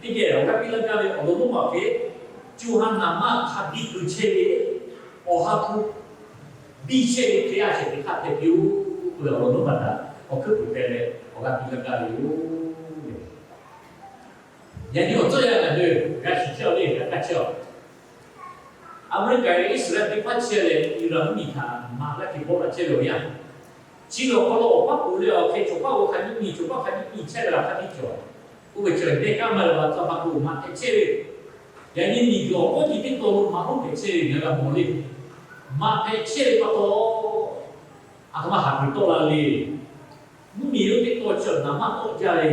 Teˇ geh awˬ g'aˇ piˇ laˇ gaˇ ve awˬ lawn lonˉ ma awˬ hk'e, co ha naˍ manˇ hk'a biˇ keu chehˇ ve, Awˬ ha hpu biˇ chehˇ ve Hkriꞈ yaˇ a shaꞈ teꞈ hk'aˇ hpehꞈ piˇ-oˬ k'oˆ ve awˬ lawn lonˉ ma htaꞈ awˬ hkuiˉ puiˍ hpehꞈ leh awˬ g'aˇ piˇ laˇ gaˇ ve yoˬ. Yaꞈ nyi awˬ tcuhˇ yaˇ ngaˬ hui g'a shiˍ chehˇ-a le, g'a kaˇ chehˇ-a. Aˍmeˍriˆkaˍ leh Iˉsaˍreˍlaˆ teˇ hpaˍ chehˇ leh Iˍraˍn mvuhˇmiˬ htaꞈ maꞈ g'a hk'e bawˆ la chehˇ ve awˬ yanˇ, chi ve awˬ hk'aw lo awˬ paˇ poˬ leh awˬ hk'e chaw paˇ g'aw hk'a nyiˇ miˬ, chaw paˇ hk'a nyiˇ miˬ chehˇ ve laˬ hk'a tiˉ cawˬ. Oˇ ve chi lehˬ deh kaˇ maˇ la tcuh pa k'o maꞈ hpehꞈ chehˇ ve, yaꞈ nyi miˬguiˬ awˬ hk'oˆ nyi teˇ taw lo maꞈ lonˉ hpehꞈ chehˇ ve ngaˬ g'a mawˬ le. Maꞈ hpehꞈ chehˇ ve pa taw, aˬ htoꞈ ma haˍ kuiˬ tawˆ la le. Mvuhˇmiˬ lonˉ teˇ taw chi naˍ manˇ tawˆ jaˇ ve,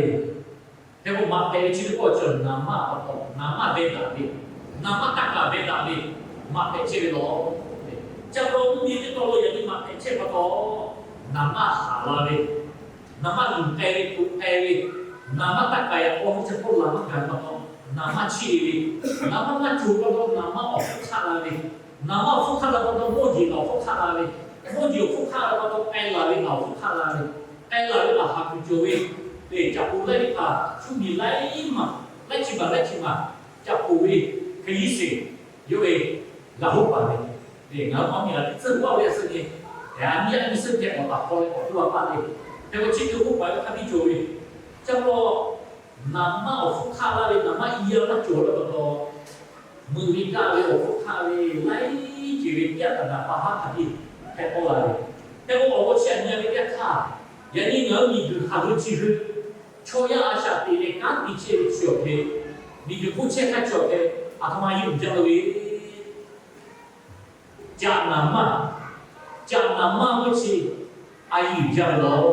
hk'e k'o maꞈ hpehꞈ ve chi teˇ pawˆ chi naˍ manˇ pa taw naˍ manˇ beh daꞈ ve, naˍ manˇ taˇ kaˍ beh daꞈ ve, maꞈ hpehꞈ chehˇ ve law. Chi pa taw mvuhˇmiˬ teˇ taw lo yaꞈ nyi maꞈ hpehꞈ chehˇ pa taw, naˍ manˇ haˍ la ve, naˍ manˇ luˬ k'ai ve, to k'ai ve, naˍ manˇ taˇ kaˍ yaꞈ k'aw ve chi hk'oˆ laˬ maˇ gaˬ pa taw, naˍ manˇ cheˇ ve, naˍ manˇ maˇ cawˬ pa taw naˍ manˇ awˬ hpfuhˇ hk'aˆ la ve, naˍ manˇ awˬ hpfuhˇ hk'aˆ la pa taw mawˇ jeˬ awˬ hpfuhˇ hk'aˆ la ve, mawˇ jeˬ awˬ hpfuhˇ hk'aˆ la pa taw k'ai laˬ ve awˬ hpfuhˇ hk'aˆ la ve, k'ai laˬ ve laˬ haˍ kuiˬ cawˬ ve, lehˬ caꞈ poˍ laiˉ teˇ hpaˍ shu miˬ laiˉ maˬ, laiˉ chi maˬ laiˉ chi maˬ caꞈ poˍ ve hk'e yiˇ sheˍ yawˇ ve g'a hoˆ paˍ ve, lehˬ ngaˬ hui maˇ miˬ a teˇ tcuhˇ g'aˇ ve a suh nyi, a nyi a nyi suhˆ hkeh awˬ taˍ hk'aw leh awˬ hkuˇ a paˆ le, hk'e k'o chi hk'e hoˆ paˍ ve hk'a biˇ cawˬ ve, chi pa taw naˍ manˇ awˬ hpfuhˇ hk'aˆ la ve naˍ manˇ i yaˇ maˇ cawˬ la pa taw, meuꞈ ve kaˇ ve awˬ hpfuhˇ hk'aˆ ve laiˉ ceuˬ ve teˇ yanˇ htaꞈ naˍ pa haˉ hk'a biˇ hpehꞈ k'aw la ve, hk'e k'o awˬ lawn chi a nyi a ve teˇ yanˇ htaˇ, yaꞈ nyi ngaˬ hui miˬguiˬ hk'aˬ hui chi hui chaw yaˇ a shaꞈ teꞈ leh kanˉ te chehˇ ve chi awˬ hk'e, miˬguiˬ hk'oˆ chehˇ hk'aˇ chi awˬ hk'e, aˬ htoꞈ ma yuˬ jaˇ lo ve Caꞈ naˍ manˇ, caꞈ naˍ manˇ k'oˆ chi a yuˬ jaˇ ve law.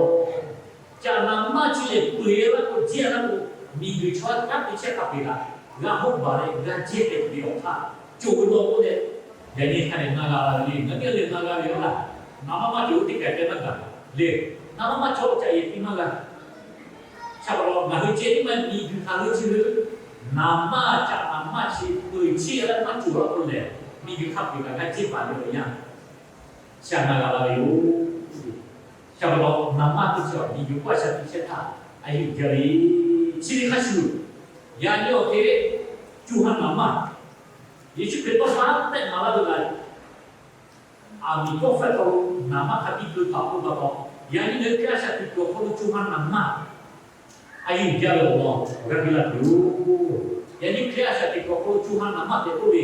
Caꞈ naˍ manˇ chi lehˬ peuˬ-e laˇ k'o, jehˇ laˇ k'o, miˬguiˬ chaw kanˉ te chehˇ hk'a peu-eˬ htaꞈ g'a hoˆ baˬ leh g'a jehˇ tehꞈ tuˬ ve awˬ hk'aˇ cawˬ ve law k'oˆ leh, yaꞈ nyi hk'a dehꞈ na g'a la ve le. Ngaˬ hui lehˬ na g'a ve laˇ. Naˍ manˇ maˇ cawˬ-o teˇ kaˬ k'ai maˇ gaˬ le. Naˍ manˇ maˇ cawˬ caꞈ yehˬ piˇ maˇ g'a. Chi pa taw ngaˬ hui ceh tiˉ maˇ miˬguiˬ hk'aˬ hui chi hui naˍ manˇ caꞈ naˍ manˇ chi peuˬ-eˬ chiˇ leh maˇ cawˬ laˇ k'o lehˬ, miˬguiˬ hk'a peu-eˬ kaꞈ g'a jehˇ paˍ ve awˬ yanˇ, chi a na g'a la ve yoˬ. Chi pa taw naˍ manˇ teˇ chi miˬguiˬ hk'oˆ a shaꞈ teꞈ chehˇ htaˇ a yuˬ jaˇ ve, chi ve hk'a shuˍ, yaꞈ nyi awˬ hk'e co ha naˍ manˇ, Yeˍsuˆ Hkriꞈ tawˇ hk'a tehˆ maˍ laˇ ve laˬ. Aˬ miˍ tawˇ hkawˇ hk'aw lo naˍ manˇ hk'a biˇ keu htaꞈ k'oˆ pa taw, yaꞈ nyi ngaˬ hui Hkriꞈ a shaꞈ teꞈ kuiˬ awˬ hk'aw lo co ha naˍ manˇ a yuˬ jaˇ ve awˬ lawn awˬ g'aˇ piˇ laˇ tuˬ yoˬ. Yaꞈ nyi Hkriꞈ a shaꞈ teꞈ kuiˬ awˬ hk'aw lo co ha naˍ manˇ tehꞈ k'oˆ ve,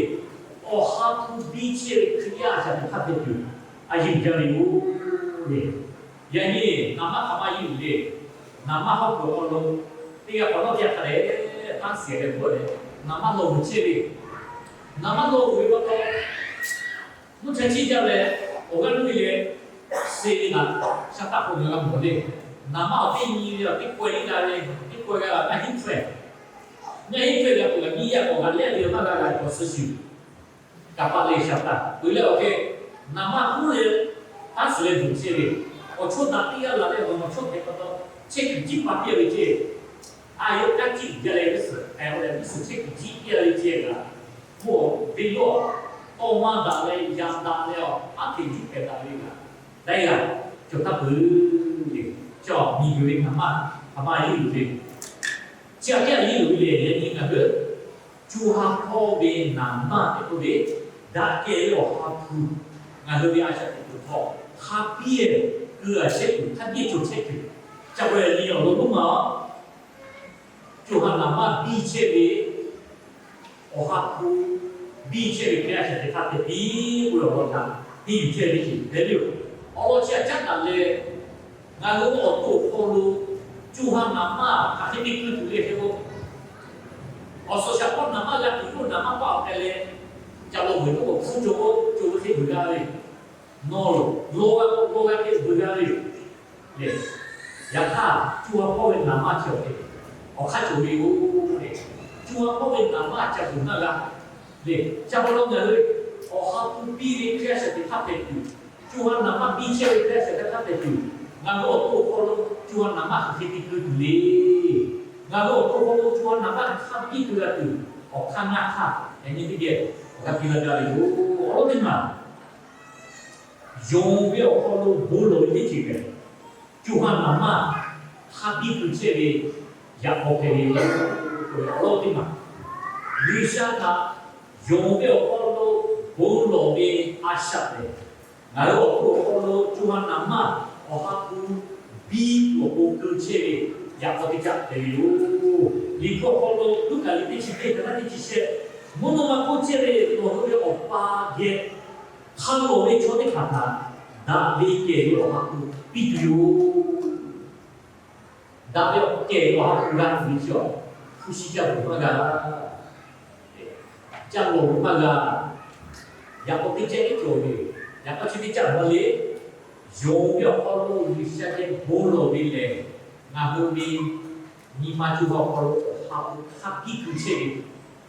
Awˬ ha hpu biˇ chehˇ ve Hkriꞈ yaˇ a shaꞈ teꞈ hk'aˇ hpehꞈ tuˬ a yuˬ jaˇ ve yoˬ le. Yaꞈ nyi naˍ manˇ hk'aˬ ma yuˬ le. Naˍ manˇ hawˉ kuiˬ awˬ hk'aw lo teˇ g'aˇ hk'awꞈ nawˉ teˇ g'aˇ hk'a dehꞈ tanˇ shiˍ leh k'oˆ leh, naˍ manˇ lawˬ vuiˬ chehˇ ve, naˍ manˇ lawˬ vuiˬ ve pa taw, mvuhˇ cha chiˇ jaˇ leh awˬ g'aˇ nuˇ ve leh, se ve naˍ, shaˍ taˆ k'o ngaˬ g'a mawˬ le. Naˍ manˇ awˬ teˇ nyi ve awˬ teˇ kawehˇ iˉ g'a ve, teˇ kawehˇ g'a g'a naˇ hinˉ hpfuhˇ, naˇ hinˉ hpfuhˇ g'a k'o g'a nyiˇ yaˇ k'awꞈ g'a lehˆ ve maˇ g'a g'a k'awꞈ suh shiˍ kaˍ paˆ leh shaˍ taˆ peuˬ leh awˬ hk'e, naˍ manˇ huˉ leh, taˇ suhˍ leh duˬ chehˇ ve, awˬ chawˇ daꞈ teˇ g'aˇ laˬ leh awˬ nawˬ chawˇ hpehꞈ pa taw, chehˇ kuiˬ jiˇ pa piˇ ve ceh, a yawˇ kanˉ ciˇ jaˇ leh g'uˇ suhˍ k'ai-o leh g'uˇ suhˍ chehˇ kuiˬ jiˇ piˇ ve ceh g'a, mvuhˇ awˬ ve yawˇ tawˇ maˇ daꞈ leh yaꞈ daꞈ leh awˬ aˉ hteꞈ juˇ hpehꞈ daꞈ ve g'a, daiˇ g'a cawˬ taˇ peuˬ le. Chaw miˬguiˬ ve naˍ manˇ hk'aˬ ma yuˬ le. Chi aꞈ kehˉ a yuˬ ve le, yaꞈ nyi ngaˬ hui co ha hpawˇ ve naˍ manˇ tehꞈ k'oˆ ve, daꞈ kehˬ ve Awˬ ha hpu ngaˬ hui ve a shaꞈ teꞈ kuiˬ hk'aw hk'a biˇ keu a chehˇ kuiˬ, hk'a biˇ cawˬ chehˇ kuiˬ, ca k'o yaꞈ nyi awˬ lawn lonˉ ma co ha naˍ manˇ biˇ chehˇ ve, Awˬ ha hpu biˇ chehˇ ve Hkriꞈ yaˇ a shaꞈ teꞈ hk'aˇ hpehꞈ piˇ k'oˆ ve awˬ lawn htaꞈ henˇ yuˬ chehˇ ve teˇ ceuˬ hpehꞈ ve yoˬ. Awˬ lawn chi aꞈ caˉ daꞈ leh, ngaˬ hui ve awˬ to awˬ hk'aw lo co ha naˍ manˇ hk'aˬ hk'e te keu tuˬ le hk'e k'o, awˬ suhˍ shaˍ hpawˇ naˍ manˇ g'a tuˬ k'oˆ naˍ manˇ paˆ awˬ k'ai leh, ca lo vuiˬ k'oˆ k'o hpu cawˬ k'o cawˬ ve hk'e vuiˬ g'a ve, nawˬ lo g'a k'o g'a hk'e vuiˬ g'a ve yoˬ. Lehˬ, yaꞈ hk'aˇ co ha hpawˇ ve naˍ manˇ chi awˬ hk'e awˬ hk'aˇ cawˬ ve yoˬ le. Co ha hpawˇ ve naˍ manˇ ca vuiˬ maˇ g'a le. Chi pa taw ngaˬ hui Awˬ ha hpu biˇ ve Hkriꞈ yaˇ a shaꞈ teꞈ hk'aˇ hpehꞈ tuˬ, co ha naˍ manˇ biˇ chehˇ ve Hkriꞈ yaˇ a shaꞈ teꞈ hk'aˇ hpehꞈ tuˬ, ngaˬ hui awˬ to awˬ hk'aw lo co ha naˍ manˇ hk'aˬ hk'e te keu tuˬ le. Ngaˬ hui awˬ to awˬ hk'aw lo co ha naˍ manˇ hk'aˬ hk'e biˇ keu g'a tuˬ, awˬ hk'aˇ ngaˇ hk'aˇ yaꞈ nyi teˇ geh awˬ g'aˇ piˇ laˇ gaˇ ve yoˬ. Awˬ lawn teˇ maˬ, yonˍ ve awˬ hk'aw lo bon lawˬ ve teˇ ceuˬ lehˬ, co ha naˍ manˇ hk'a biˇ keu chehˇ ve yaꞈ k'aw hpehꞈ ve yoˬ. awˬ lawn teˇ maˬ, G'uiˬsha htaꞈ yonˍ ve awˬ hk'aw lo bon lawˬ ve a shaꞈ lehˬ, ngaˬ hui awˬ hk'aw lo co ha naˍ manˇ Awˬ ha hpu biˇ tuˬ awˬ pon keu chehˇ ve yaꞈ k'aw teˇ caˆ hpehꞈ ve yoˬ. Liꞈ hpu awˬ hk'aw lo Luˉkaꞈ liꞈ teˇ chi teˇ hk'aˬ htaˇ teˇ chi shehˆ, mvuhˇ naw ma hk'oˆ chehˇ ve nawˬ hui ve Awˬ pa geh hk'a lawˬ ve chaw teˇ hpaˍ htaꞈ daꞈ ve kehˬ ve Awˬ ha hpu piˇ tuˬ yoˬ. Daꞈ ve kehˬ ve Awˬ ha hpu g'a tuˬ ve chi awˬ hpu shi ca loˍ maˇ g'a, ca lawˬ ve maˇ g'a. Yaꞈ k'aw teˇ caˆ teˇ cawˬ ve, yaꞈ k'aw chi teˇ caˆ maˇ le. Yonˍ ve awˬ hk'aw lo G'uiˬsha geh bon lawˬ ve lehˬ, ngaˬ hui ve nyi ma co ha awˬ hk'aw lo Awˬ ha hpu hk'a biˇ keu chehˇ ve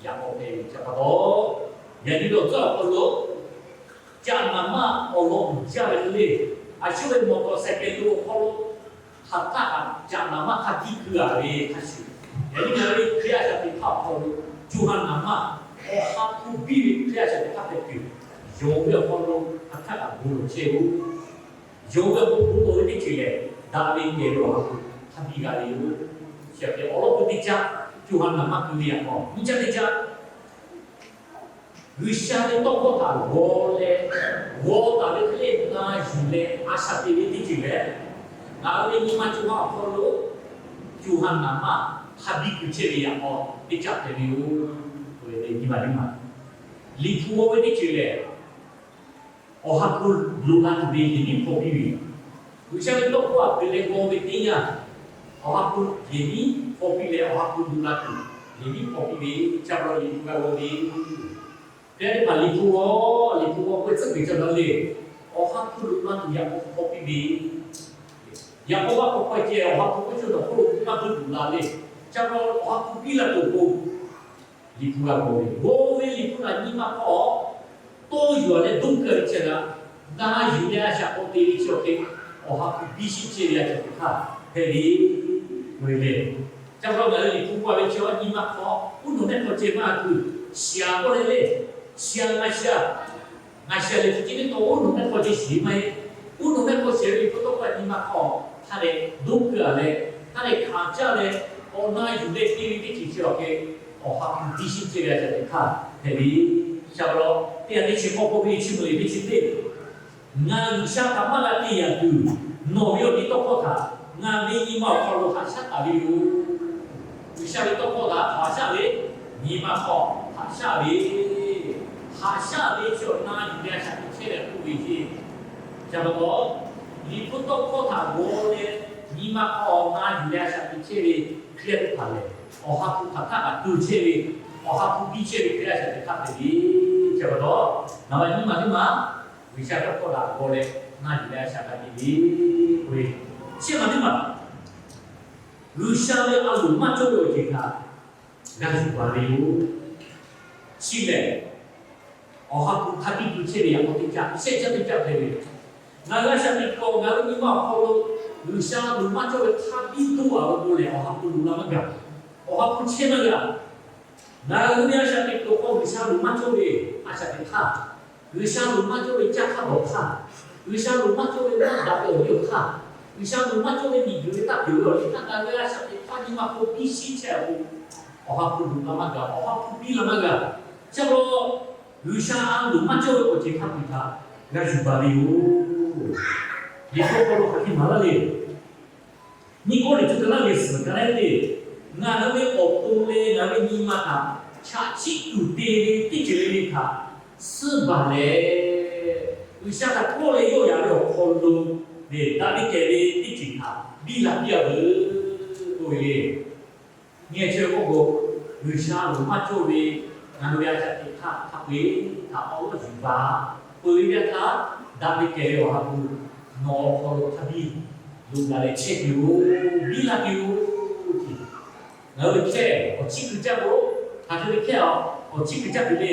yaꞈ k'aw hpehꞈ ve chi pa taw, yaꞈ nyi ve awˬ tcuhˉ awˬ hk'aw lo caꞈ naˍ manˇ awˬ lawn uiˍ jaˇ ve le. A shu ve mawˬ k'awꞈ sehˍ kehˬ lo awˬ hk'aw lo hk'aˬ htaˆ kaꞈ caꞈ naˍ manˇ hk'a biˇ keu a ve hk'a shuˍ, yaꞈ nyi ngaˬ ve Hkriꞈ yaˇ a shaꞈ teꞈ hk'aˇ awˬ hk'aw lo co ha naˍ manˇ Awˬ ha hpu biˇ ve Hkriꞈ yaˇ a shaꞈ teꞈ hk'aˇ hpehꞈ tuˬ, yonˍ ve awˬ hk'aw lo hk'aˬ htaˆ kaꞈ bon lawˬ chehˇ oˬ. Yonˍ ve awˬ hk'aw lo bon lawˬ ve teˇ ceuˬ lehˬ, daꞈ ve kehˬ ve Awˬ ha hpu hk'a biˇ g'a ve yoˬ. Chi hk'e awˬ lawn k'o teˇ caˆ, co ha naˍ manˇ keu ve yaꞈ k'aw nyiˇ caˆ teˇ caˆ, G'uiˬsha ve tawˇ hkawˇ htaꞈ g'aw leh, g'aw taˍ ve hk'e le na yuˬ leh a shaꞈ teꞈ ve teˇ ceuˬ lehˬ, ngaˬ hui ve nyi ma co ha awˬ hk'aw lo co ha naˍ manˇ hk'a biˇ keu chehˇ ve yaꞈ k'aw teˇ caˆ hpehꞈ ve yoˬ. Nyi ma teˇ maˬ, Liꞈ hpu g'aw ve teˇ ceuˬ lehˬ, Awˬ ha hpu loꞈ la tuˬ ve yehˬ miˉ hpaw piˇ ve yoˬ. G'uiˬsha ve tawˇ hkawˇ htaꞈ peuˬ leh g'aw ve teˇ yanˇ, Awˬ ha hpu yehˬ miˉ hpaw piˇ leh Awˬ ha hpu loꞈ la tuˬ yehˬ miˉ hpaw piˇ ve, chi pa taw Liꞈ hpu g'a g'aw ve. Yaꞈ nyi teˇ hpaˍ Liꞈ hpu g'aw, Liꞈ hpu g'aw k'oˆ ve tcuhˉ kuiˬ ca la le. Awˬ ha hpu loꞈ la tuˬ yaꞈ k'aw hpaw piˇ ve, yaꞈ k'aw g'a k'awꞈ k'awꞈ ceh Awˬ ha hpu k'oˆ chi nawˬ hk'oˆ lo maˇ beuˆ tuˬ la le. Chi pa taw Awˬ ha hpu piˇ la tuˬ awˬ pon Liꞈ hpu g'a g'aw ve, g'aw ve Liꞈ hpu htaꞈ nyi ma hk'aw tawˇ yuˬ a leh doˇ keu ve chi g'a, na yuˬ leh a shaꞈ k'awꞈ te ve chi awˬ hk'e, Awˬ ha hpu biˇ shiˉ chehˇ ve a shaꞈ teꞈ hk'aˇ hpehꞈ ve, k'oˆ ve le. Chi pa taw ngaˬ hui Liꞈ hpu g'aw ve chi nyi ma hk'aw uˉ nawˬ mehˆ hk'aw ceh maˇ g'a tuˬ, shiˍ a k'oˆ leh le, shiˍ a ngaˬ shiˍ a, ngaˬ shiˍ a lehˬ chi teˇ taw uˉ nawˬ mehˆ hk'aw ceh shiˍ maˇ heˆ. Uˉ nawˬ mehˆ hk'aw shiˍ ve Liꞈ hpu tawˇ hkawˇ nyi ma hk'aw hk'a dehꞈ doˇ keu a leh, hk'a dehꞈ hkanˍ caˇ leh, awˬ na yuˬ leh te ve teˇ ceuˬ chi awˬ hk'e, Awˬ ha hpu biˇ shiˉ chehˇ ve a shaꞈ teꞈ hk'aˇ hpehꞈ ve. Chi pa taw teˇ ha teˇ chi hk'aw k'oˆ ve chi mvuhˇ lehˬ teˇ chi teˇ, ngaˬ G'uiˬsha htaꞈ maˇ g'a te yaꞈ tuˬ, nawˬ ve awˬ liˇ tawˇ hkawˇ htaꞈ ngaˬ ve nyi ma awˬ hk'aw lo haꞈ shaˉ taˍ ve yoˬ. G'uiˬsha ve tawˇ hkawˇ htaꞈ haꞈ shaˉ ve, nyi ma hk'aw haꞈ shaˉ ve, haꞈ shaˉ ve chi awˬ na yuˬ leh a shaꞈ teꞈ chehˇ leh k'oˆ ve ce. Chi pa taw, Liꞈ hpu tawˇ hkawˇ htaꞈ g'aw leh nyi ma hk'aw awˬ na yuˬ leh a shaꞈ teꞈ chehˇ ve Hkriꞈ yaˇ teˇ hpaˍ lehˬ, Awˬ ha hpu hk'aˬ htaˆ kaꞈ keu chehˇ ve, Awˬ ha hpu biˇ chehˇ ve Hkriꞈ yaˇ a shaꞈ teꞈ hk'aˇ hpehꞈ ve. Chi pa taw, naˍ baꞈ nyiˇ maˬ teˇ maˬ G'uiˬsha tawˇ hkawˇ htaꞈ g'aw leh na yuˬ leh a shaꞈ teꞈ chehˇ ve k'oˆ ve. Chi maˬ teˇ maˬ, G'uiˬsha ve a loˍ maˇ cawˇ ve awˬ ceuˬ htaꞈ g'a yuˬ baˬ ve yoˬ. Chi lehˬ, Awˬ ha hpu hk'a biˇ keu chehˇ ve yaꞈ k'aw teˇ caˆ, shehˆ caˇ teˇ caˆ hpehꞈ ve. Ngaˬ hui a shaꞈ teꞈ hk'aw ngaˬ hui nyi ma awˬ hk'aw lo G'uiˬsha loˍ maˇ cawˇ ve hk'a biˇ doˇ a ve k'o lehˬ, Awˬ ha hpu loꞈ la maˇ g'a, Awˬ ha hpu chehˇ maˇ g'a. Ngaˬ hui ve a shaꞈ teꞈ hk'aw G'uiˬsha loˍ maˇ cawˇ ve a shaꞈ teꞈ hk'aˇ, G'uiˬsha loˍ maˇ cawˇ ve caˇ hk'aˇ dawˬ hk'aˇ, G'uiˬsha loˍ maˇ cawˇ ve maˇ daꞈ ve awˬ liˇ awˬ hk'aˇ, G'uiˬsha loˍ maˇ cawˇ ve miˬguiˬ ve taˇ peuˬ ve awˬ liˇ htaˇ ngaˬ hui a shaꞈ teꞈ hk'aˇ nyi ma hpu biˇ shiˉ chehˇ a k'o, Awˬ ha hpu loꞈ la maˇ g'a, Awˬ ha hpu biˇ la maˇ g'a. Chi pa taw, G'uiˬsha a loˍ maˇ cawˇ ve awˬ ceuˬ hk'a peu-eˬ htaꞈ g'a yuˬ baˬ ve yoˬ. Liꞈ hpu hk'aw lo hk'aˬ hk'e maˍ laˇ le. Nyiˇ Kawˇrenˍhtuˆ ka laˇ ve suhˍ ka laˇ le, ngaˬ hui ve awˬ to leh ngaˬ hui ve nyi ma htaꞈ chaꞈ chiˆ tuˬ te ve teˇ ceuˬ le le htaꞈ suhˉ baˬ leh, G'uiˬsha htaꞈ kawˆ leh yawˆ yan ve awˬ hk'aw lo lehˬ, daꞈ ve kehˬ ve teˇ ceuˬ htaꞈ biˇ la piˇ a veuˬ k'oˆ ve le. Nyi a chi ve k'oˆ k'o, G'uiˬsha loˍ maˇ cawˇ ve ngaˬ hui ve a shaꞈ teꞈ hk'aˇ hk'a peu-eˬ htaꞈ awˬ lawn yuˬ baˬ peuˬ ve teˇ yanˇ htaˇ, daꞈ ve kehˬ ve Awˬ ha hpu nawˬ awˬ hk'aw lo hk'a biˇ loꞈ la leh chehˇ tuˬ yoˬ, biˇ la tuˬ yoˬ. Ngaˬ hui ve hkehˇ awˬ chiˇ keu caˇ k'o, hk'aˬ hk'e ve hkehˇ a, awˬ chiˇ keu caˇ tuˬ le.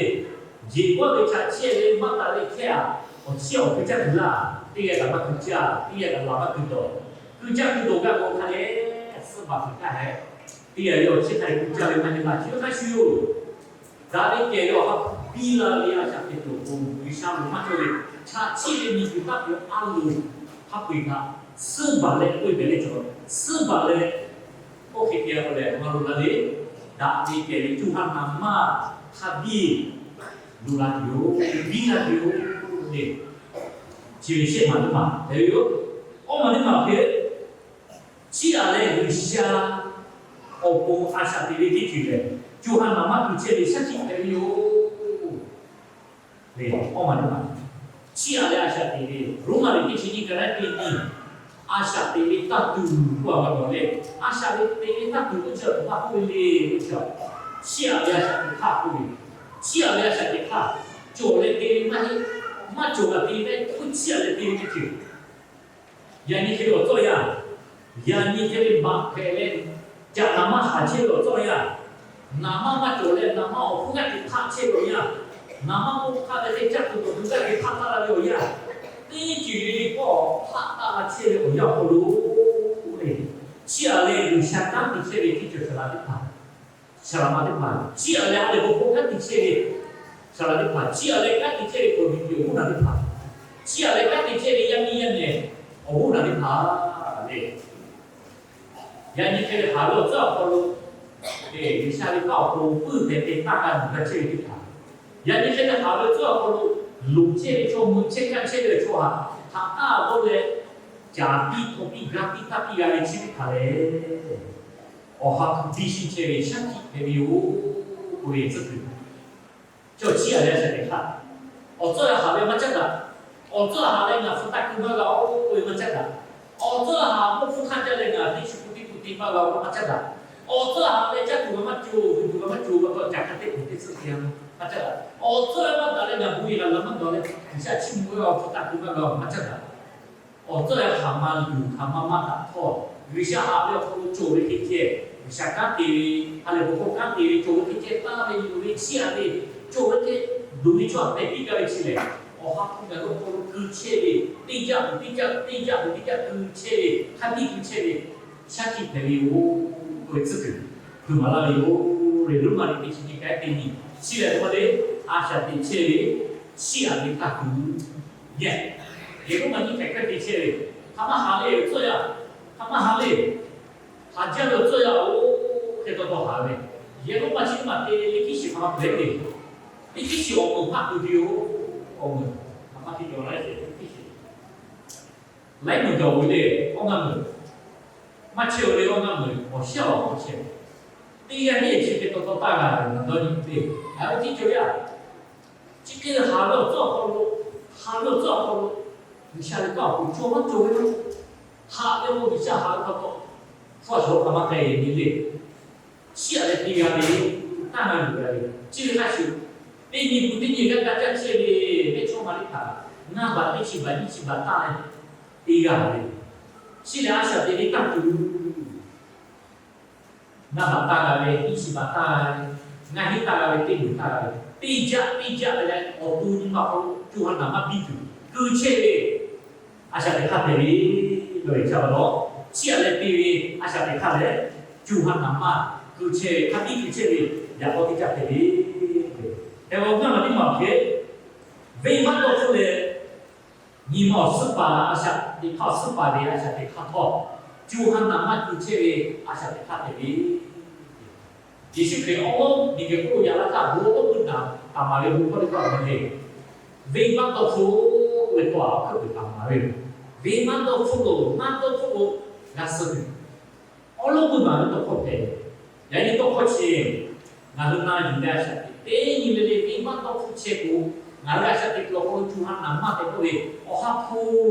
Jeˬ k'awꞈ ve chaꞈ chiˇ ve maˇ taˍ ve hkehˇ a, awˬ chiˇ awˬ keu caˇ tuˬ laˇ. Teˇ geh kaꞈ maˇ keu caˇ, teˇ geh kaꞈ laˬ maˇ keu dawˬ. Keu caˇ keu dawˬ gaˇ k'o hk'a leh suhˉ baˬ tuˬ kaˇ hehꞈ. Teˇ geh ve awˬ chiˇ hk'a dehꞈ keu caˇ ve maˇ heˆ laˇ, chi ve hk'a shuˍ yoˬ. Daꞈ ve kehˬ ve Awˬ ha hpu biˇ la ve a shaꞈ teꞈ tuˬ awˬ pon G'uiˬsha loˍ maˇ cawˇ ve chaꞈ chiˇ ve miˬguiˬ taˇ peuˬ a loˍ hk'a peu-eˬ htaꞈ suhˉ baˬ leh k'oˆ ve leh cawˬ, suhˉ baˬ leh oˇ hk'e te a k'o lehˬ maˇ loꞈ la le. daꞈ ve kehˬ ve co ha naˍ manˇ hk'a biˇ loꞈ la tuˬ yoˬ, biˇ la tuˬ yoˬ le. Chi ve shehˆ maˬ teˇ maˬ hpehꞈ ve yoˬ. Awˇ maˬ teˇ maˬ hpehꞈ, chiˇ aꞈ leh G'uiˬsha awˬ pon a shaꞈ teꞈ ve teˇ ceuˬ lehˬ, co ha naˍ manˇ tuˬ chehˇ ve shaˉ hkiˆ hpehꞈ ve yoˬ. Awˇ maˬ teˇ maˬ, chiˇ aꞈ leh a shaꞈ teꞈ ve, Roˉmaꞈ liꞈ teˇ chi nyiˇ ka naˉ teˇ nyiˇ, a shaꞈ teꞈ ve tanˇ tuˬ k'oˆ a ve lehˬ, a shaꞈ ve teꞈ ve tanˇ tuˬ k'oˆ chi a htoꞈ ma k'oˆ ve le k'o, chiˇ aꞈ ve a shaꞈ teꞈ hk'aˇ k'oˆ ve, chiˇ aꞈ ve a shaꞈ teꞈ hk'aˇ, cawˬ leh te ve maˇ heˆ, maˇ cawˬ kaꞈ te ve, k'oˆ chiˇ aꞈ leh te ve teˇ ceuˬ. Yaꞈ nyi hk'e ve awˬ tcuhˇ yaˇ, yaꞈ nyi hk'e ve maꞈ hpehꞈ leh, caꞈ naˍ manˇ haˍ chehˇ ve awˬ tcuhˇ yaˇ, naˍ manˇ maˇ cawˬ leh naˍ manˇ awˬ hpfuhˇ g'aˇ teꞈ hk'aˇ chehˇ ve awˬ yanˇ, naˍ manˇ k'oˆ hk'aˇ ve teˇ caˇ tuˬ k'awꞈ tuˬ g'aˇ teꞈ hk'aˇ taˇ la ve awˬ yanˇ, teˇ ceuˬ le le k'awꞈ hk'aˇ taˇ la chehˇ ve awˬ yanˇ awˬ hk'aw lo, chiˇ aꞈ leh G'uiˬsha kanˉ te chehˇ ve teˇ ceuˬ saˍ laꞈ teˇ hpaˍ, saˍ laꞈ ma teˇ hpaˍ, chiˇ aꞈ leh ha lehˬ bon hkawˇ kanˉ te chehˇ ve saˍ laꞈ teˇ hpaˍ, chiˇ aꞈ leh kanˉ te chehˇ ve k'awꞈ miˬ miˬ awˬ hoˉ naˬ teˇ hpaˍ, chiˇ aꞈ leh kanˉ te chehˇ ve yaˇ miˇ yaˇ nehˬ awˬ hoˉ naˬ teˇ hpaˍ le. Yaꞈ nyi hk'e ve haˍ ve awˬ tcuhˇ awˬ hk'aw lo, G'uiˬsha ve kanˉ awˬ pon puiˉ hpehꞈ te taˇ g'a luˬ g'a chehˇ ve teˇ hpaˍ, yaꞈ nyi hk'e ve haˍ ve awˬ tcuhˇ awˬ hk'aw lo loꞈ chehˇ ve chaw, mui chehˇ kaˇ chehˇ ve chaw htaꞈ htaꞈ taˇ g'awˇ leh, caˍ piˇ htaw piˇ gaˇ piˇ taˇ piˇ g'a ve chi teˇ hpaˍ lehˬ, awˬ ha hpu biˇ shiˍ chehˇ ve shaˉ hkiˆ hpehꞈ ve yoˬ k'oˆ ve tcuhˉ kuiˬ. Chi awˬ chiˇ aꞈ leh a shaꞈ teꞈ hk'aˇ, awˬ tcuhˇ haˍ ve maˇ caˉ daꞈ. Awˬ tcuhˇ haˍ leh ngaˬ hpu taˇ keu maˇ g'a-oˬ k'oˆ ve maˇ caˉ daꞈ. Awˬ tcuhˇ haˍ mawˇ hpfuhˇ hk'aˇ jaˇ leh ngaˬ teˇ chi hpu teˇ hpu te maˇ g'a-oˬ maˇ caˉ daꞈ. Awˬ tcuhˇ haˍ leh caˇ tuˬ g'a maˇ cawˬ, vuiˬ tuˬ g'a maˇ cawˬ, g'a taw caꞈ hk'a teˇ k'oˍ teˇ suhˆ te maˇ caˉ daꞈ. Awˬ tcuhˇ maˇ daꞈ leh ngaˬ bon ve g'a la maˇ daꞈ leh G'uiˬsha chiˇ mvuh ve awˬ hpu taˇ keu maˇ g'a-oˬ maˇ caˉ daꞈ. Awˬ tcuhˇ leh hk'aˬ ma luˬ hk'aˬ ma maˇ htaꞈ htawˇ, G'uiˬsha haꞈ ve awˬ hk'aw lo cawˬ ve hk'e ceh, G'uiˬsha kanˉ te ve, ha lehˬ bon hkawˇ kanˉ te ve cawˬ ve hk'e ceh, taˇ ve luˬ ve chiˇ aꞈ ve cawˬ ve hk'e, luˬ ve chaw htaꞈ hpehꞈ piˇ gaˇ ve chi lehˬ, awˬ ha hpu ngaˬ hui awˬ hk'aw lo keu chehˇ ve, teˇ jaˇ tuˬ teˇ jaˇ, teˇ jaˇ tuˬ teˇ jaˇ keu chehˇ ve, hk'a biˇ keu chehˇ ve, shaˉ hkiˆ hpehꞈ ve yoˬ k'oˆ ve tcuhˉ kuiˬ, tuˬ maˍ laˇ ve yoˬ. Roˉmaꞈ liꞈ teˇ chi nyiˇ ka naˉ teˇ nyiˇ, chi lehˬ k'o le, a shaꞈ teꞈ chehˇ ve chiˇ aꞈ ve taˇ tuˬ yehˬ. Yehˬ Roˉmaꞈ nyiˇ hk'e hk'e te chehˇ ve, hk'aˬ ma haˍ le awˬ tcuhˇ yaˇ, hk'aˬ ma haˍ le, haˍ jaˇ ve awˬ tcuhˇ yaˇ-oˬ, hk'e taw taw haˍ ve. Yehˬ Roˉmaꞈ chi maˬ te le, liꞈ hkiˉ shiˍ hk'aˬ ma pehˍ le, liꞈ hkiˉ shiˍ awˬ moˍ hpaˆ tuˬ ve yoˬ. Awˬ moˍ hk'aˬ ma te cawˬ la ve, liꞈ hkiˉ shiˍ laiˉ moˍ cawˬ ve le, awˬ ngaˇ moˍ maˇ chehˇ-oˬ le, awˬ ngaˇ moˍ awˬ shehˉ awˬ hk'aw chehˇ. Teˇ g'aˇ heˆ chi hk'e taw taw taˇ g'a ve, ngaˬ dawˇ nyi te. Aˬ, oˇ tiˉ cawˬ yaˇ, chi hk'e haˍ ve awˬ tcuhˇ awˬ hk'aw lo, haˍ ve awˬ tcuhˇ awˬ hk'aw lo, G'uiˬsha ve kanˉ awˬ pon cawˬ maˇ cawˬ ve, haꞈ ve awˬ G'uiˬsha haꞈ ve pa taw, hpu a shaˍ hk'aˬ ma k'ai ve le, chiˇ aꞈ leh te g'a ve, taˇ g'a luˬ g'a ve, chi ve hk'a shuˍ, teˇ nyi pu teˇ nyi g'aˇ g'aˇ caˇ chehˇ ve mehˇchawˇma teˇ hpaˍ, ngaˇ baˬ teˇ chi baˬ nyiˇ chi baˬ taˇ leh te g'a ve, chi lehˬ a shaꞈ teꞈ ve taˇ tuˬ ngaˇ baˬ taˇ g'a ve, nyiˇ chi baˬ taˇ g'a ve, ngaˇ hinˉ taˇ g'a ve, teˇ moˍ taˇ g'a ve, teˇ jaˆ teˇ jaˆ ve leh awˬ to nyi ma hk'aw lo co ha naˍ manˇ biˇ tuˬ keu chehˇ ve a shaꞈ teꞈ hk'aˇ hpehꞈ ve, lo e ca va lawˬ. Chiˇ aꞈ leh te ve a shaꞈ teꞈ hk'aˇ lehˬ, co ha naˍ manˇ keu chehˇ ve, hk'a biˇ keu chehˇ ve, yaꞈ k'aw teˇ jaˆ hpehꞈ ve. Hk'e k'o ngaˇ maˬ teˇ maˬ hk'e, venˇbaˆ dawˇ hpfuhˆ leh nyi ma awˬ suhˉ paˍ a shaꞈ teꞈ hk'aˇ, awˬ suhˉ paˍ ve a shaꞈ teꞈ hk'aˇ htawˇ, co ha naˍ manˇ keu chehˇ ve a shaꞈ teꞈ hk'aˇ hpehꞈ ve. Yeˍsuˆ Hkriꞈ awˬ lawn miˬguiˬ hk'oˆ lo yaꞈ la htaˇ, bon awˬ lawn peuˬ naˍ taˍ maˍ ve bon hkawˇ teˇ hpaˍ maˇ heˆ. Venˇbaˆ dawˇ hpfuhˆ ve tawˇ a hk'oˆ teꞈ taˍ maˍ ve yoˬ. Venˇbaˆ dawˇ hpfuhˆ lo, maˇ dawˇ hpfuhˆ lo g'a suh tuˬ, awˬ lawn peuˬ naˍ ve tawˇ hkawˇ hpehꞈ. Yaꞈ nyi tawˇ hkawˇ chi ngaˬ hui na yuˬ leh a shaꞈ teꞈ teˇ nyi le le venˇbaˆ dawˇ hpfuhˆ chehˇ k'o, ngaˬ hui a shaꞈ teꞈ kuiˬ awˬ hk'aw lo co ha naˍ manˇ tehꞈ k'oˆ ve, awˬ ha hpu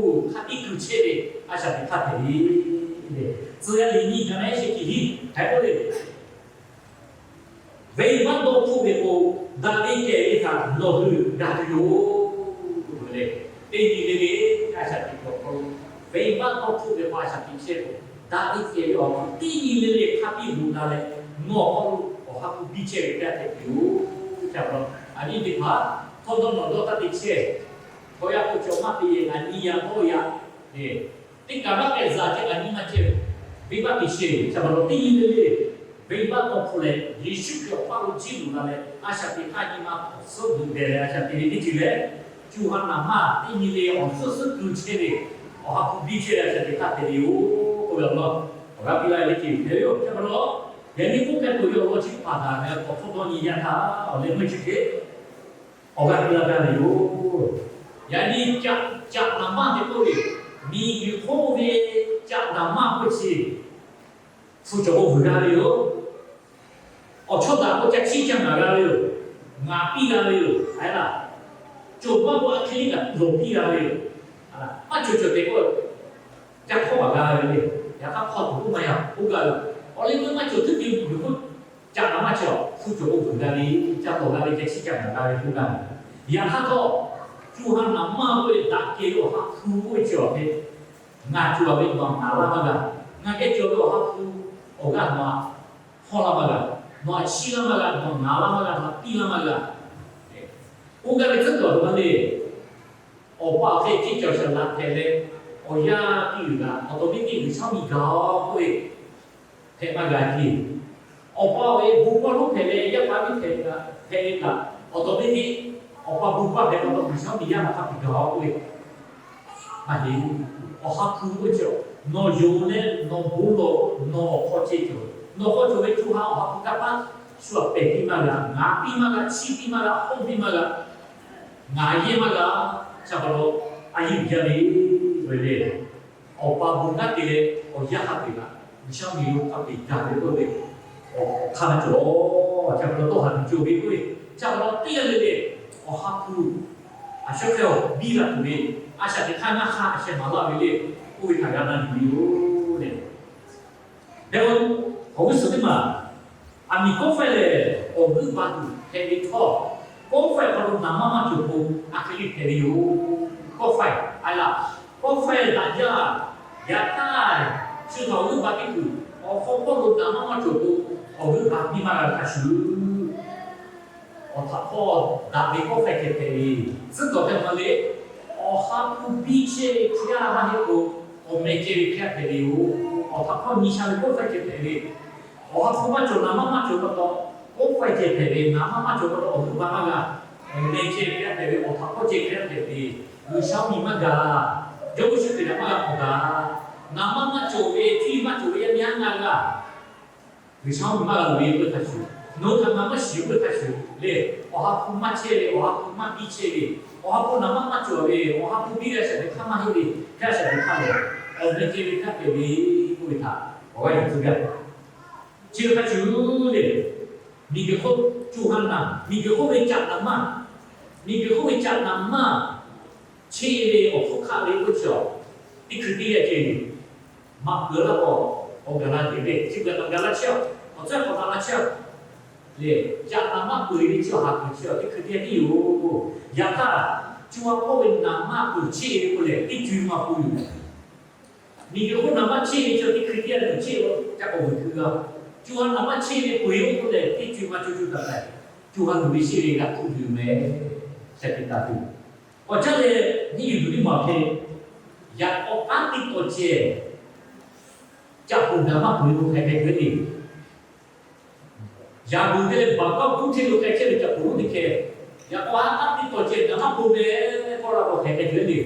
hk'a biˇ keu chehˇ ve a shaꞈ teꞈ hk'aˇ hpehꞈ ve le. Tcuh yaˇ liꞈ nyiˇ ka naˉ sheh chi hiˉ hk'e k'oˆ le, venˇbaˆ dawˇ hpfuhˆ ve k'o, daꞈ ve kehˬ ve htaꞈ nawˬ hui g'a tuˬ yoˬ. Teˇ nyi le le a shaꞈ teꞈ kuiˬ awˬ hk'aw lo, venˇbaˆ dawˇ hpfuhˆ ve k'o a shaꞈ teꞈ chehˇ k'o, daꞈ ve kehˬ ve awˬ hk'aw teˇ nyi le le hk'a biˇ loꞈ la leh, nawˬ awˬ hk'aw lo awˬ ha hpu biˇ chehˇ ve teˇ g'aˇ hpehꞈ tuˬ yoˬ. Aˬ nyi teˇ hpaˍ htawˇ dawˇ nawˬ dawˇ taˇ te chehˇ. Chaw yaˇ k'o cawˬ maˇ te, aˬ nyi yaˇ tawˇ yaˇ, teˇ kaꞈ maˇ k'ehˆ zaꞈ ceh aˬ nyi maˇ cehˇ. Venˇbaˆ te chehˇ ve chi pa taw teˇ nyi le le venˇbaˆ dawˇ hpfuhˆ leh, Yeˍsuˆ Hkriꞈ awˬ paˇ lo jiˇ loꞈ la leh, a shaꞈ teꞈ hk'aˇ nyi ma hk'awꞈ suhˉ g'euꞈ dehˬ leh a shaꞈ teꞈ ve teˇ ceuˬ lehˬ, co ha naˍ manˇ teˇ nyi le awˬ suhˉ suhˉ keu chehˇ ve, awˬ ha hpu biˇ chehˇ ve a shaꞈ teꞈ hk'aˇ hpehꞈ ve yoˬ k'oˆ ve awˬ lawn, awˬ g'aˇ piˇ laˇ ve teˇ ceuˬ hpehꞈ ve yoˬ. Chi pa taw Yaꞈ nyi k'oˆ k'ai peuˬ ve awˬ lawn chi hpaˍ htaꞈ ngaˬ hui k'awꞈ hpfuhˇ dawˇ nyi yaˇ htaˇ, awˬ leh meuˇ chi hk'e awˬ g'aˇ piˇ laˇ gaˇ ve yoˬ. Yaꞈ nyi caꞈ, caꞈ naˍ manˇ hk'e k'oˆ ve, miˬguiˬ hk'oˆ ve caꞈ naˍ manˇ k'oˆ chi hpu cawˬ k'o vuiˬ g'a ve yoˬ. Awˬ chawˇ daꞈ k'o ca chiˇ ca ngaˍ g'a ve yoˬ. Ngaˍ piˇ g'a ve yoˬ. Aˬ laˇ, cawˬ maˇ k'o a hk'e liˇ kaꞈ lawˬ piˇ g'a ve yoˬ. Maˇ cawˬ cawˬ tehꞈ k'o, ca hk'awˇ baˬ g'a ve le. Yaꞈ hk'aˇ hk'aw tuˬ k'oˆ maˇ yaꞈ k'oˆ g'a ve. Awˬ leh meuˇ maˇ cawˬ htuˉ te miˬguiˬ hk'oˆ caꞈ naˍ manˇ chi awˬ hpu cawˬ k'o vuiˬ g'a ve, ca lawˬ g'a ve, ca chiˇ ca ngaˍ g'a ve k'oˆ g'a ve. Yaꞈ hk'aˇ htawˇ, co ha naˍ manˇ k'oˆ ve daꞈ kehˬ ve awˬ ha hpu k'oˆ ve chi awˬ hk'e, ngaˬ cawˬ ve nawˬ ngaˍ laˇ maˇ g'a. Ngaˬ geh cawˬ ve awˬ ha hpu awˬ g'aˇ nawˬ hawˇ laˇ maˇ g'a. Nawˬ htaꞈ chiˇ laˇ maˇ g'a. Nawˬ ngaˍ laˇ maˇ g'a. Nawˬ htaꞈ piˇ laˇ maˇ g'a. K'oˆ gaˇ ve tcuhˉ tuˬ awˬ hk'aw le, awˬ pa awˬ hk'e ceˇ cawˬ shaˍ laꞈ hpehꞈ leh, awˬ yaˇ piˇ uiˍ g'a, awˬ taw teˇ teˇ G'uiˬsha miˬ gaˬ-oˬ k'oˆ ve hpehꞈ maˇ g'a ceˇ. Awˬ pa awˬ e bon paˇ lonˉ hpehꞈ leh, yaˇ paˍ miˇ hpehꞈ g'a, hpehꞈ ve kaꞈ, awˬ taw teˇ teˇ awˬ pa bon paˇ hpehꞈ ve awˬ taw G'uiˬsha miˬ yaˇ htaꞈ hk'a piˍ gaˬ-oˬ k'oˆ ve maˇ heˆ. Awˬ ha hpu k'oˆ chi, nawˬ yonˍ leh nawˬ bon lawˬ, nawˬ hk'aw ceh cawˬ, nawˬ hk'aw cawˬ ve co ha awˬ ha hpu kanˇ paˆ shu aꞈ pehˬ piˇ maˇ g'a, ngaˍ piˇ maˇ g'a, chiˇ piˇ maˇ g'a, hawˇ piˇ maˇ g'a, ngaˍ yehˇ maˇ g'a. Chi pa taw a yeˇ uiˍ jaˇ ve, ve le. Awˬ pa bon kanˉ te leh awˬ yaˇ hk'a peꞈ laꞈ, G'uiˬsha miˬ lo hk'a peꞈ gaˬ ve k'oˆ ve, awˬ hk'aˇ maˇ cawˬ. Chi pa taw dawˇ haˍ tuˬ cawˬ ve k'oˆ ve, chi pa taw teˇ g'aˇ le le, awˬ ha hpu a shaꞈ hk'e awˬ biˇ la tuˬ ve, a shaꞈ teꞈ hk'aˇ ngaˇ hk'aˇ a sheh maˍ laˇ ve le, oˇ ve htaꞈ g'a na yuˬ ve yoˬ le. Hk'e, awˬ g'uˇ suhˍ teˇ maˬ, aˬ miˍ kawˆ faiˇ lehˬ awˬ g'euˆ ba tuˬ hpehꞈ ve htawˇ, kawˆ faiˇ hk'aw lo naˍ manˇ maˇ cawˬ k'o, a hk'e le hpehꞈ ve yoˬ. Kawˆ faiˇ, aˬ laˇ, kawˆ faiˇ daꞈ jaˇ. Yaꞈ hk'aˇ, chi htaꞈ awˬ g'euˆ ba teˇ tuˬ, awˬ hk'aw hpawˇ lo naˍ manˇ maˇ cawˬ k'o, awˬ g'euˆ ba biˇ maˇ g'a hk'a shuˍ. Awˬ htaꞈ hpawˇ daꞈ ve kawˆ faiˇ ceh hpehꞈ ve, tcuhˉ tawˍ hpehꞈ ma le. Awˬ ha hpu biˇ chehˇ ve hkriꞈ yaˇ maˇ heˆ k'o, awˬ meh ceh ve hkriꞈ yaˇ hpehꞈ ve yoˬ. Awˬ htaꞈ hpawˇ nyi sha ve kawˆ faiˇ ceh hpehꞈ ve, awˬ ha hpu maˇ cawˬ naˍ manˇ maˇ cawˬ pa taw, kawˆ faiˇ ceh hpehꞈ ve, naˍ manˇ maˇ cawˬ pa taw awˬ g'euˆ ba maˇ g'a, awˬ meh ceh ve hkriꞈ yaˇ hpehꞈ ve, awˬ htaꞈ hpawˇ ceh hkriꞈ yaˇ hpehꞈ ve, G'uiˬsha miˬ maˇ gaˬ. Jawˇmawˇ Yeˍsuˆ Hkriꞈ htaꞈ maˇ g'a hk'awꞈ gaˬ. Naˍ manˇ maˇ cawˬ ve, cuˇ yiˍ maˇ cawˬ ve yaˇ miˇ haˉ ngaˇ g'aˇ G'uiˬsha miˬ maˇ g'a loꞈ ve k'oˆ ve hk'a shuˍ, nawˬ hui htaꞈ ngaˬ maˇ shiˍ k'oˆ ve hk'a shuˍ le. Awˬ ha hpu maˇ chehˇ ve, awˬ ha hpu maˇ biˇ chehˇ ve, awˬ ha hpu naˍ manˇ maˇ cawˬ ve, awˬ ha hpu biˇ ve a shaꞈ teꞈ hk'aˇ maˇ heˆ ve, hkriꞈ yaˇ a shaꞈ teꞈ hk'aˇ lehˬ, awˬ meh ceh ve hkriꞈ yaˇ hpehꞈ ve k'oˆ ve htaꞈ awˬ g'aˇ yuˬ tcuh gaˇ. Chi ve hk'a shuˍ le, miˬguiˬ hk'oˆ co ha naˍ, miˬguiˬ hk'oˆ ve caꞈ naˍ manˇ, miˬguiˬ hk'oˆ ve caꞈ naˍ manˇ, cheˇ ve awˬ hk'oˆ hk'aˆ ve k'oˆ chi awˬ, teˇ hkui teˇ yanˇ ceh maꞈ peuˬ laˇ k'o, awˬ gaˬ la teꞈ ve, chi beuꞈ kaꞈ gaˬ la chehˇ a. Awˬ tcuhˉ k'awꞈ taˍ la chehˇ a. Lehˬ, caꞈ naˍ manˇ peuˬ ve chi awˬ haˍ kuiˬ chi awˬ teˇ hkui teˇ yanˇ tiˉ yoˬ. Yaꞈ hk'aˇ, co ha k'oˆ ve naˍ manˇ peuˬ cheˇ ve k'o lehˬ, teˇ co maˇ peuˬ yoˬ. Miˬguiˬ hk'oˆ naˍ manˇ cheˇ ve chi teˇ hkui teˇ yanˇ peuˬ cheˇ ve ca k'awꞈ vuiˬ keu g'a. Co ha naˍ manˇ cheˇ ve peuˬ ve k'o lehˬ, teˇ co maˇ co co taˍ taˍ, co ha luˬ ve cheˇ ve g'a hkuˆ yuˬ mehˍ. Shaˍ tiꞈ taˍ tuˬ, k'awꞈ caˇ leh, nyiˇ yuˬ tuˬ teˇ maˬ hk'e, yaꞈ k'aw k'aˉ teˇ taw ceh caꞈ poˬ naˍ manˇ peuˬ ve k'o hk'aˬ hk'e cawˬ le. Yaꞈ beuˬ te leh baˬ kawˆ kuˉ hteˇ lo k'ai chehˇ ve caꞈ poˬ lonˉ teˇ hkeh, yaꞈ k'aw k'aˉ teˇ taw ceh naˍ manˇ peuˬ mehˍ k'oˆ la k'o hk'aˬ hk'e cawˬ le.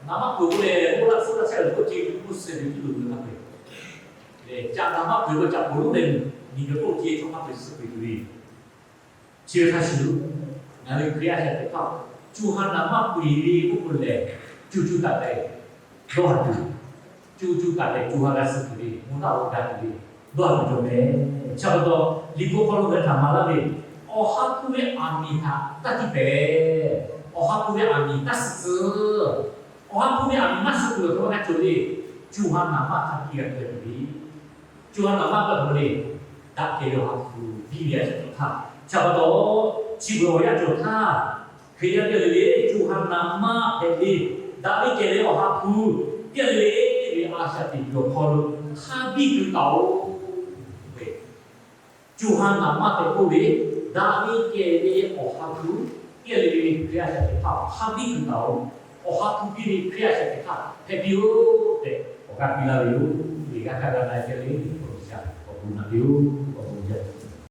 Naˍ manˇ peuˬ k'o lehˬ, oˇ laˇ suhˉ laˇ chehˇ ve k'oˆ ce k'oˆ suh ve tuˬ lo ve hk'a peu-eˬ, lehˬ caꞈ naˍ manˇ peuˬ ve caꞈ poˬ lonˉ lehˬ, miˬguiˬ k'oˆ ce chaw hk'a peu-eˬ suh peuˬ tuˬ ve. Chi ve hk'a shuˍ, ngaˬ ve Hkriꞈ yaˇ shaˍ tiꞈ hk'aˇ, co ha naˍ manˇ peuˬ ve k'oˆ k'o lehˬ, co co taˍ tehꞈ dawˇ haˍ tuˬ, co co taˍ tehꞈ co ha g'a suh tuˬ ve, mvuhˇ naˆ lo ga tuˬ ve, dawˇ haˍ tuˬ cawˬ mehˍ. Chi pa taw, Liꞈ hpu hk'aw lo ngaˬ hui htaꞈ maˍ laˇ ve, awˬ ha hpu ve aˬ miˍ htaꞈ taˇ tiˇ pehˍ. Awˬ ha hpu ve aˬ miˍ taˇ suh tcuh. Awˬ ha hpu ve aˬ miˍ maˇ suh tuˬ ve hk'aw lo g'a cawˬ le. Co ha naˍ manˇ htaꞈ piˇ g'a tuˬ ve, co ha naˍ manˇ k'oˆ ve le, daꞈ kehˬ ve awˬ ha hpu biˇ ve a shaꞈ teꞈ hk'aˇ. Chi pa taw, chi beuꞈ awˬ yanˇ cawˬ htaˇ, Hkriꞈ yaˇ teˇ g'aˇ le le co ha naˍ manˇ hpehꞈ ve, daꞈ ve kehˬ ve awˬ ha hpu teˇ g'aˇ le le ve a shaꞈ teꞈ kuiˬ awˬ hk'aw lo hk'a biˇ kuiˬ taˍ-oˬ ve, co ha naˍ manˇ tehꞈ k'oˆ ve, daꞈ ve kehˬ ve awˬ ha hpu teˇ g'aˇ le le ve Hkriꞈ yaˇ shaꞈ teꞈ hk'aˇ hk'a biˇ kuiˬ taˍ-oˬ. Awˬ ha hpu biˇ ve Hkriꞈ yaˇ shaꞈ teꞈ hk'aˇ hpehꞈ piˇ-oˆ tehꞈ, awˬ g'aˇ piˇ laˇ ve yoˬ. Teˇ g'aˇ hk'a g'a na ceh le, awˬ miˬ shaꞈ awˬ bon naꞈ ve yoˬ.